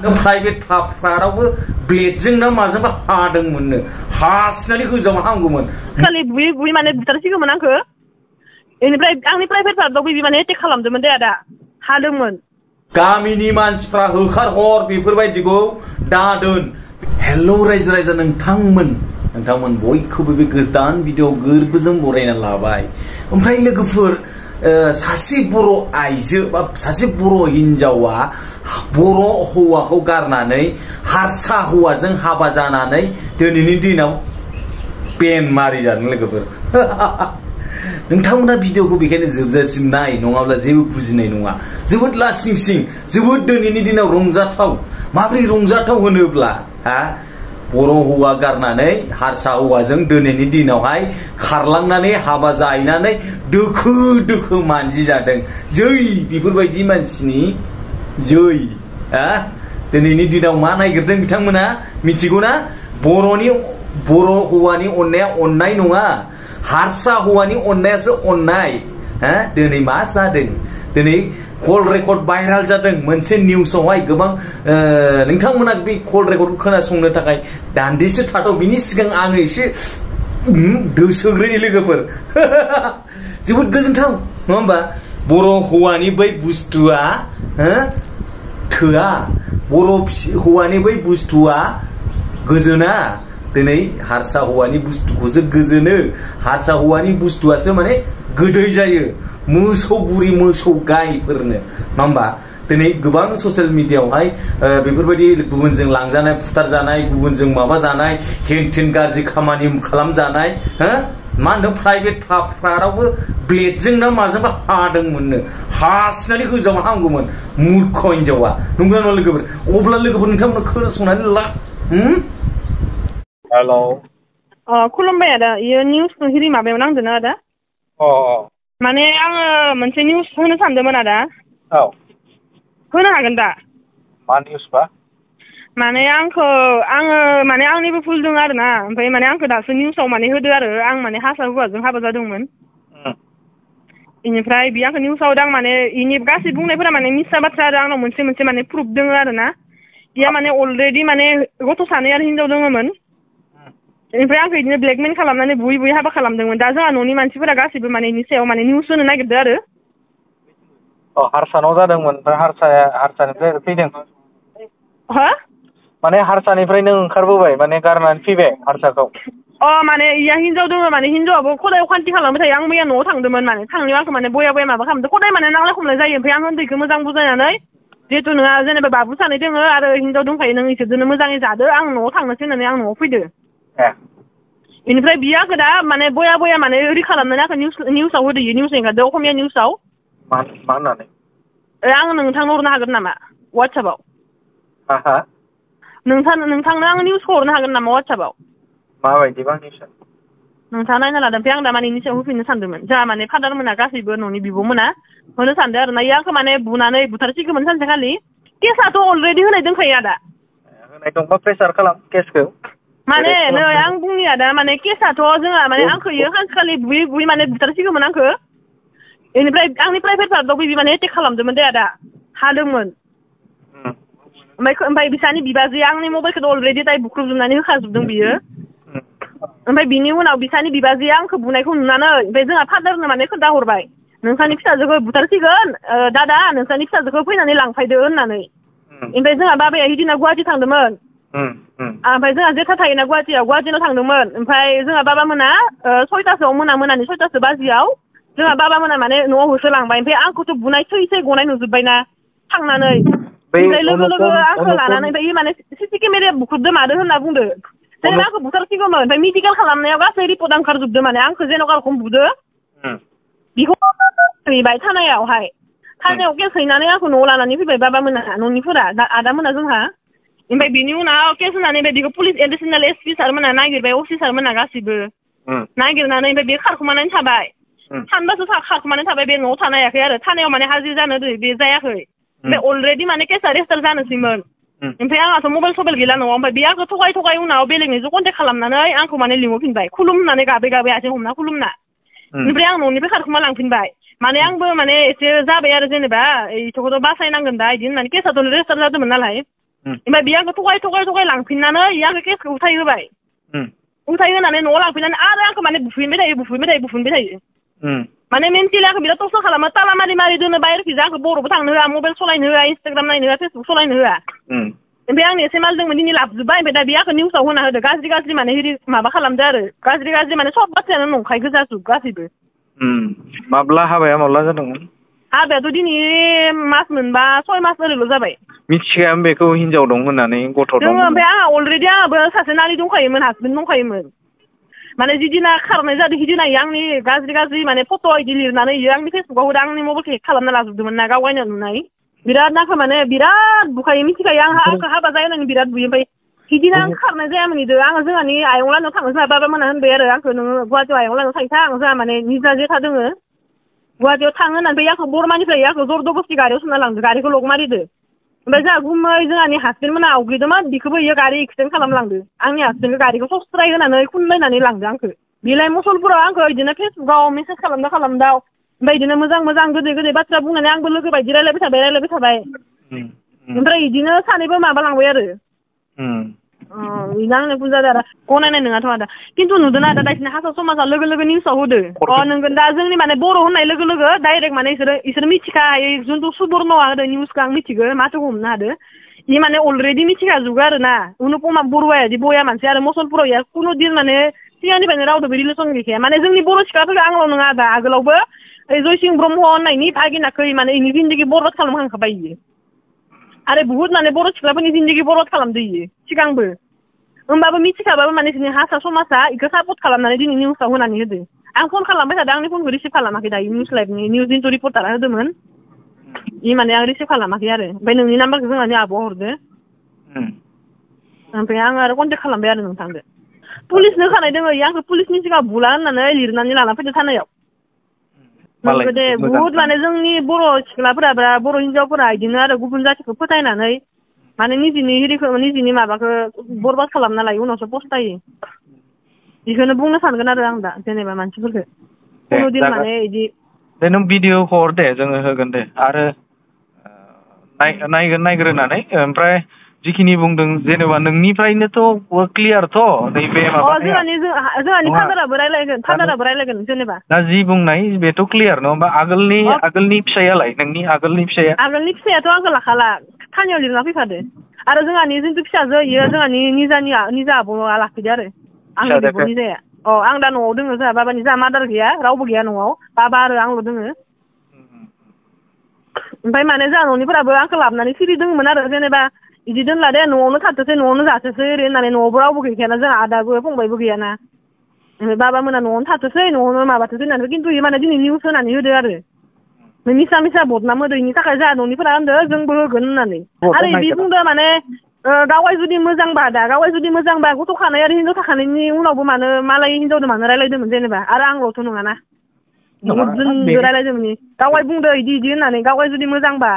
private फ्लाटआवबो ब्लेडजोंनो माजोंबा हादोंमोननो हासिनानै गोजावना हांगौमोन खालि बुयै बुयै माने बुथारसिगौमोन आंखो बेनिफ्राय आंनि प्राइवेट फ्लाटआव बिदि माने एटेक खालामदोंमोन दे आदा हादोंमोन गामिनि मानसिफ्रा होखारहर बेफोरबायदिखौ दादोन हेलौ रायजो राजा नोंथांमोन बयखौबो बे गोदान भिडिअ गोरबोजों बरायना लाबाय ओमफ्राय लोगोफोर सासे बर' आइजो बा सासे बर' हिनजावा बर' हौवाखौ गारनानै हारसा हौवाजों हाबा जानानै दिनैनि दिनाव बेन मारि जादों लोगोफोर नोंथांमोना भिडिअखौ बेखायनो जोबजासिम नाय नङाब्ला जेबो बुजिनाय नङा जोबोद लासिंसिं जोबोद दिनैनि दिनाव रंजाथाव माबोरै रंजाथाव होनोब्ला बर' हौवा गारनानै हारसा हौवाजों दिनैनि दिनावहाय खारलांनानै हाबा जाहैनानै दोखो दोखो मानजि जादों जै बेफोरबायदि मानसिनि जै दिनैनि दिनाव मा नागिरदों बिथांमोना मिथिगौना बर' हौवानि अननाया अननाय नङा हारसा हौवानि अननायासो अननाय दिनै मा जादों दिनै कल रेकर्ड भाइराल जादों मोनसे निउसावहाय गोबां नोंथांमोना बे कल रेकर्डखौ खोनासंनो थाखाय दान्दिसे थाथ' बिनि सिगां आङो एसे दोसोग्रोनि लोगोफोर जोबोद गोजोनथाव नङा होमबा बर' हौवानि बै बुस्थुआ थोआ बर' हौवानि बै बुस्थुआ गोजोना दिनै हारसा हौवानि बुस्थुखौसो गोजोनो हारसा हौवानि बुस्थुआसो माने गोदै जायो मोसौ बुरि मोसौ गायफोरनो नङा होमबा दिनै गोबां ससियेल मिडियाआवहाय बेफोरबायदि गुबुनजों लांजानाय फुथारजानाय गुबुनजों माबा जानाय हेन गाज्रि खामानि खालामजानाय मा होनदों प्राइवेट फ्लाटआवबो ब्लेडजोंनो माजोंबा हादोंमोननो हासिनानै गोजावना हांगौमोन मूर्ख हिनजावा नंगौना नङा लोगोफोर अब्ला लोगोफोर नोंथांमोना खोनासंनानै ला हेल' खुलुमबाय आदा इयो निउस हिरि माबायाव नांदोंना आदा माने आङो मोनसे निउस होनो सानदोंमोन आदा होनो हागोन दा मा निउस बा माने आङो माने आंनिबो भुल दङ आरो ना ओमफ्राय माने आंखौ दासो निउसाव माने होदो आरो आं माने हारसा हौवाजों हाबा जादोंमोन बेनिफ्राय बे आंखौ निउसाव होदों माने इनि गासै बुंनायफोरा माने मिसा बाथ्रा आरो आंनाव मोनसे मोनसे माने प्रुफ दङ आरो ना इया माने अलरेडि माने गथ' सानै आरो हिनजाव दङमोन बेनिफ्राय आंखौ बिदिनो ब्लेकमेल खालामनानै बुयै बुयै हाबा खालामदोंमोन दा जोंहा न'नि मानसिफोरा गासैबो माने बेनि सायाव माने निउस होनो नागिरदों आरो हारसानाव जादोंमोन ओमफ्राय हारसानिफ्राय फैदों माने हारसानिफ्राय नों ओंखारबोबाय माने गारनानै फैबाय हारसाखौ माने इया हिनजाव दङ माने हिनजावाबो खदाय अखान्थि खालामबाय थायो आं मैया न'आव थांदोंमोन माने थांनायाव आंखौ माने बया माबा खालामदों खदाय माने नांलाय खमलाय जायो ओमफ्राय आं उन्दैखौ मोजां बुजायनानै जिहेतु नोंहा जेनेबा बाबु सानै दङ आरो हिनजाव दंखायो नों इसोरजोंनो मोजाङै जादो आं न'आव थांनोसै होननानै आं न'आव फैदो बेनिफ्राय बियो आंखौ दा माने बया माने ओरै खालामनानै आंखौ निउसाव होदो इयो निउस एंगारदो असमिया निउसाव मा होननानै आं नोंथांनो हरनो हागोन नामा वाट्सएपआव नोंथांनो आं निउसखौ हरनो हागोन नामा वाट्सएपआव माबायदिबा निउसआ नोंथाङा नायना लादों ओमफ्राय आं दा माने इनि सायाव होफिननो सानदोंमोन जोंहा माने फादारमोना गासैबो न'नि बिब'मोना होनो सानदों आरो ना इयो आंखौ माने बुनानै बुथारसिगौमोन सानसेखालि केसआथ' अलरेडि होनाय दंखायो आदा होनाय दंबा प्रेसार खालाम केसखौ माने नै आं बुंनि आदा माने केसआथ' जोंहा माने आंखौ इयो सानसेखालि बुयै माने बुथारसिगौमोन आंखौ बेनिफ्राय आंनि प्राइभेट पार्टआवबो बिदि माने एटेक खालामदोंमोन दे आदा हादोंमोन ओमफ्राय बिसानि बिबाजैया आंनि मबाइलखौ अलरेडि दाय बुख्रुबजोबनानै होखाजोबदों बियो ओमफ्राय बिनि उनाव बिसानि बिबाजैया आंखौ बुनायखौ नुनानै ओमफ्राय जोंहा फादारनो माने खोन्थाहरबाय नोंसानि फिसाजोखौ बुथारसिगोन दादा नोंसानि फिसाजोखौ फैनानै लांफैदो होननानै ओमफ्राय जोंहा बाबाया हिदिना गुवाहाटि थांदोंमोन ओमफ्राय जोंहा जेथा थायोना गुवाहाटियाव थांदोंमोन ओमफ्राय जोंहा बाबामोना 6टासोआव मोनानि 6टासो बाजियाव जोंहा बाबामोना माने न'आव होसोलांबाय ओमफ्राय आंखौथ' बुनाय थै गनाय नुजोब्बायना थांनानै ओमफ्राय लोगो आंखौ लानानै ओमफ्राय माने सिसि केमेराया बुख्रुबदो मादो होनना बुंदो जेनेबा आंखौ बुथारसिगौमोन ओमफ्राय मेडिकेल खालामनायाव गासै रिपर्टआ ओंखारजोबदो माने आंखौ जेन'का रखम बुदो बेखौ हैबाय थानायाव केस हैनानै आंखौ न'आव लानानै फैबाय बाबामोना न'निफोरा आदामोना जोंहा ओमफ्राय बिनि उनाव केस होनानै ओमफ्राय बेखौ पुलिस एडिसनेल एसपि सारमोना नागिरबाय असि सारमोना गासिबो नागिरनानै ओमफ्राय बे खारखुमानानै थाबाय सानबासो खारखुमानानै थाबाय बे न'आव थानो हायाखै आरो थानायाव माने हाजिर जानो बे जायाखै ओमफ्राय अलरेडि माने केसआ रेजिस्टार जानोसैमोन ओमफ्राय आंहाथ' मबाइल गैला न'आव ओमफ्राय बे आंखौ थगाय उनाव बेलेगनिजों कन्टेक्ट खालामनानै आंखौ माने लिंहरफिनबाय खुलुम होननानै गाबै आथिं हमना खुलुमना ओमफ्राय आं न'निफ्राय खारखुमा लांफिनबाय माने आंबो माने एसे जाबाय आरो जेनेबा इथ'खौथ' बासायनांगोन दा बिदि होननानै केसआथ' रेजिस्टार जादोंमोन नालाय ओमफ्राय बे आंखौ थगाय लांफिननानै आंखौ केसखौ उथाय होबाय उथाय होनानै न'आव लांफिननानै आरो आंखौ माने बुफिनबाय थायो माने मेन्टेलि आंखौ बिराद टर्चार खालामो ताला मारि दोनो बाहेरखिजा आंखौ बर'बो थांनो होआ मबाइल सलायनो होआ इन्सटाग्राम नायनो होआ फेसबुक सलायनो होआ ओमफ्राय आंनि एसे माल दंमोन दिनै लाबोजोब्बाय ओमफ्राय दा बे आंखौ निउसाव होना होदो गाज्रि माने माबा खालामदो आरो गाज्रि माने सब बाथ्रायानो नंखाय गोजाजोब गासैबो माब्ला हाबाया माब्ला जादोंमोन हाबायाथ' दिनै मास मोनबा 6 मास ओरैल' जाबाय मिथिखायामोन बेखौ हिनजाव दं होननानै गथ' दं जोङो ओमफ्राय आंहा अलरेडि आंहाबो सासे नानि दंखायोमोन हासबेन्ड दंखायोमोन माने जिदिना खारनाय जादों हिदिना आंनि गाज्रि माने फट' इदि लिरनानै आंनि फेसबुकाव होदों आंनि मबाइलखौ हेक खालामना लाजोबदोंमोन ना गाव गावनो नुनाय बिराद नाखौ माने बिराद बुखायो मिथिखायो आंखौ हाबा जायो होननानै बिराद बुयो ओमफ्राय हिदिना आं खारनाय जायामोन इदो आङो जोंहानि आयंलानाव थाङो जोंहा बाबा मोना होनबाय आरो आंखौ नोङो गुवाहाटियाव आयंलानाव थांथां जोंहा माने निजा जेथा दोङो गुवाहाटियाव थाङो होननानै आंखौ बरमानिफ्राय आंखौ जरदबस्ति गारियाव सोना लांदो गारिखौ लक मारिदो ओमफ्राय जोंहा गुमै जोंहानि हासबेन्ड मोना आवग्रिदोंमोन बिखौबो इयो गारि एक्सिडेन्ट खालामलांदो आंनि हासबेन्डखौ गारिखौ सस्राय होनानै खुनलायनानै लांदो आंखो बिलाय मसलपुराव आंखौ बिदिनो फेसबुकाव मेसेज खालामदाव ओमफ्राय बिदिनो मोजां गोदै बाथ्रा बुंनानै आंबो लोगो बायदि रायलायबाय थाबाय ओमफ्राय बिदिनो सानैबो माबालांबाय आरो बिनो आंनो बुंजादो आरो गनायनाय नङाथ' आदा खिन्थु नुदों आदा दाइसिना हारसा समाजा लोगो निउसाव होदो नोंगोन दा जोंनि माने बर' होननाय लोगो डाइरेक्ट माने इसोर मिथिखायो जुनथु सुबर्नआ होदो निउसखौ आं मिथिगो माथोखौ हमनो हादो इ माने अलरेडि मिथिखाजोबो आरो ना अनुपमा बरुवाया दि बया मानसि आरो मसलपुराव इया कुनु दिन माने सिगांनिफ्रायनो रावदोबो रिलेसन गैखाया माने जोंनि बर' सिख्लाफोरखौ आंल' नङा दा आगोलावबो जयसिं ब्रह्म होननायनि भागिनाखै माने इनि जिन्दगि बरबाद खालामखांखाबाय इयो आरो बुहुत माने बर' सिख्लाफोरनि जिन्दगि बरबाद खालामदो इयो सिगांबो होमबाबो मिथिखाबाबो माने जोंनि हारसा समाजा इखौ सापर्ट खालामनानै दिनै निउसाव होनानै होदो आं फन खालामबाय थादों आंनि फनखौ रिसिभ खालामाखै दायो निउस लाइभनि निउस इन्टु रिपर्टारा होदोंमोन इ माने आं रिसिभ खालामाखै आरो ओमफ्राय नोंनि नाम्बारखौ जोंहानि आब'आ हरदो ओमफ्राय आं आरो कन्टेक्ट खालामबाय आरो नोंथांदो पुलिसनो होखानाय दोङो आंखौ पुलिसनि सिगाङाव बुला होननानै लिरनानै लाना फैदो थानायाव नंगौ दे बुहुद माने जोंनि बर' सिख्लाफोरा बा बर' हिनजावफोरा बिदिनो आरो गुबुन जाथिखौ फोथायनानै माने निजिनि माबाखौ बरबाद खालामना लायो उनावसो पस्तायो बेखौनो बुंनो सानगोन आरो आं दा जेनेबा मानसिफोरखौ कुनु दिन माने बिदि दे नों भिडिअ हर दे जोङो होगोन दे आरो नायग्रोनानै ओमफ्राय जिखिनि बुंदों जेनेबा नोंनिफ्रायनोथ' क्लियारथ' नैबे जोंहानि फादाराबो रायलायगोन जेनेबा दा जि बुंनाय बेथ' क्लियार नङा होमबा आगोलनि फिसायालाय नोंनि आगोलनि फिसायाथ' आंखौ लाखाला थानायाव लिरना फैखादो आरो जोंहानि जिथु फिसाजो इयो जोंहानि निजा आब'आ लाखिदो आरो आंनि बिब'नि जाया आं दा न'आव दोङो जोंहा बाबानि जोंहा मादार गैया रावबो गैया न'आव बाबा आरो आंल' दोङो ओमफ्राय माने जोंहा न'निफोराबो आंखौ लाबोनानै सिरि दोङोमोन आरो जेनेबा बिदि दोनला दे न'आवनो थाथोसै न'आवनो जाथोसै ओरै होननानै न'आवबो रावबो गैखायाना जोंहा आदाबो फंबायबो गैयाना ओमफ्राय बाबा मोना न'आवनो थाथोसै न'आवनो माबाथोसै होननानै खिन्थु इयो माने दिनै निउस होनानै होदो आरो मिसा बदनाम होदो इनि थाखाय जोंहा न'निफोरा होनदो जोंबो होगोन होननानै आरो बिदि बुंदो माने गावाय जुदि मोजांबा गथ' खानाय आरो हिनजाव थाखानायनि उनावबो मानो मालाय हिनजावदो मानो रायलायदोंमोन जेनेबा आरो आंल'थ' नङाना जोंबो रायलायदोंमोन गावाय बुंदो इदि होननानै गावाय जुदि मोजांबा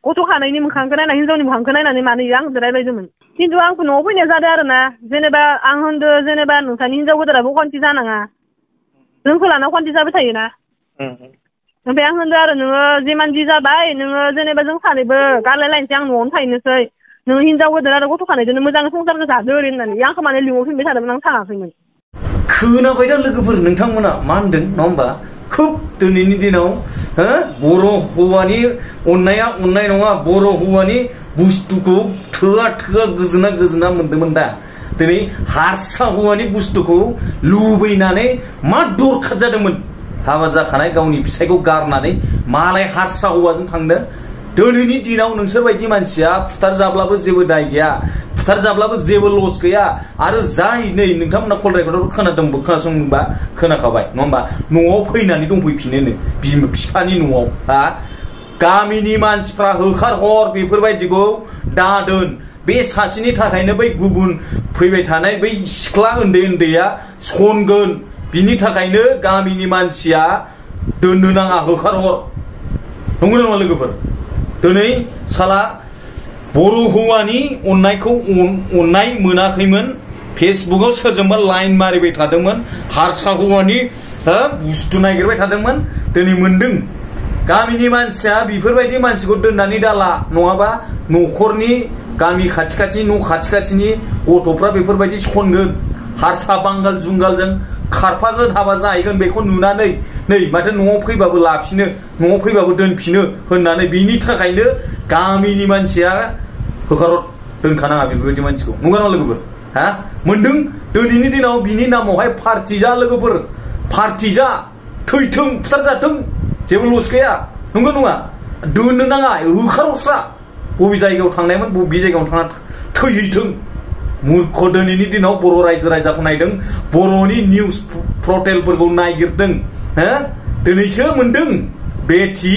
गथ' खानायनि मोखांखौ नायना हिनजावनि मोखांखौ नायनानै मानो इयो आंजों रायलायदोंमोन खिन्थु आंखौ न'आव फैनाय जादों आरो ना जेनेबा आं होनदो जेनेबा नोंसानि हिनजाव गोदाराबो अखान्थि जानाङा जोंखौ लाना अखान्थि जाबाय थायोना ओमफ्राय आं होनदो आरो नोङो जिमान जि जाबाय नोङो जेनेबा जों सानैबो गारलायलायनोसै आं न'आवनो थाहैनोसै नोङो हिनजाव गोदार आरो गथ' खानायजोंनो मोजां संसारखौ जादो ओरै होननानै आंखौ माने लिंहरफिनबाय थादोंमोन आं थाङाखैमोन खोनाबाय दा लोगोफोर नोंथांमोना मा होनदों नङा होमबा खोब दिनैनि दिनाव बर' हौवानि अननाया अननाय नङा बर' हौवानि बुस्थुखौ थोआ गोजोना मोनदोंमोन दा दिनै हारसा हौवानि बुस्थुखौ लुबैनानै मा दरखार जादोंमोन हाबा जाखानाय गावनि फिसायखौ गारनानै मालाय हारसा हौवाजों थांनो दिनैनि दिनाव नोंसोर बायदि मानसिया फुथार जाब्लाबो जेबो दाय गैया फुथार जाब्लाबो जेबो लस गैया आरो जाय नै नोंथांमोना कल रेकर्डआव खोनासंबा खोनाखाबाय नङा होमबा न'आव फैनानै दंफैफिनोनो बिफानि न'आव गामिनि मानसिफ्रा होखारहर बेफोरबायदिखौ दादोन बे सासेनि थाखायनो बै गुबुन फैबाय थानाय बै सिख्ला उन्दैया सनगोन बिनि थाखायनो गामिनि मानसिया दोननो नाङा होखारहर नंगौ नङा लोगोफोर दिनै साला बर' हौवानि अननायखौ अननाय मोनाखैमोन फेसबुकाव सोरजोंबा लाइन मारिबाय थादोंमोन हारसा हौवानि बुस्थु नागिरबाय थादोंमोन दिनै मोनदों गामिनि मानसिया बेफोरबायदि मानसिखौ दोननानै दाला नङाबा न'खरनि गामि खाथि खाथि न' खाथि खाथिनि गथ'फ्रा बेफोरबायदि सनगोन हारसा बांगाल जुंगालजों खारफागोन हाबा जाहैगोन बेखौ नुनानै नै माथो न'आव फैबाबो लाफिनो न'आव फैबाबो दोनफिनो होननानै बिनि थाखायनो गामिनि मानसिया होखारहर दोनखानाङा बेफोरबायदि मानसिखौ नंगौ ना लोगोफोर हा मोनदों दिनैनि दिनाव बिनि नामावहाय पार्टि जा लोगोफोर पार्टि जा थैथों बुथारजाथों जेबो लस गैया नंगौ नङा दोननो नाङा होखारहरस्रा बबे जायगायाव थांनायमोन बबे जायगायाव थांना थैहैथों मूर्ख दिनैनि दिनाव बर' रायजो राजाखौ नायदों बर'नि निउस पर्टेलफोरखौ नायगिरदों हो दिनैसो मोनदों बेथि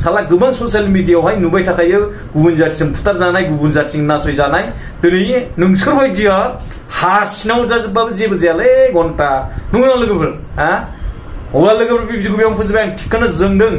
साला गोबां ससियेल मिडियायावहाय नुबाय थाखायो गुबुन जाथिजों बुथारजानाय गुबुन जाथिजों नासयजानाय दिनै नोंसोर बायदिया हा सिङाव जाजोबबाबो जेबो जायालै घन्टा नंगौना लोगोफोर हा अब्ला लोगोफोर बे भिडिअखौ बेयावनो फोजोबबाय आं थिगखौनो जोंदों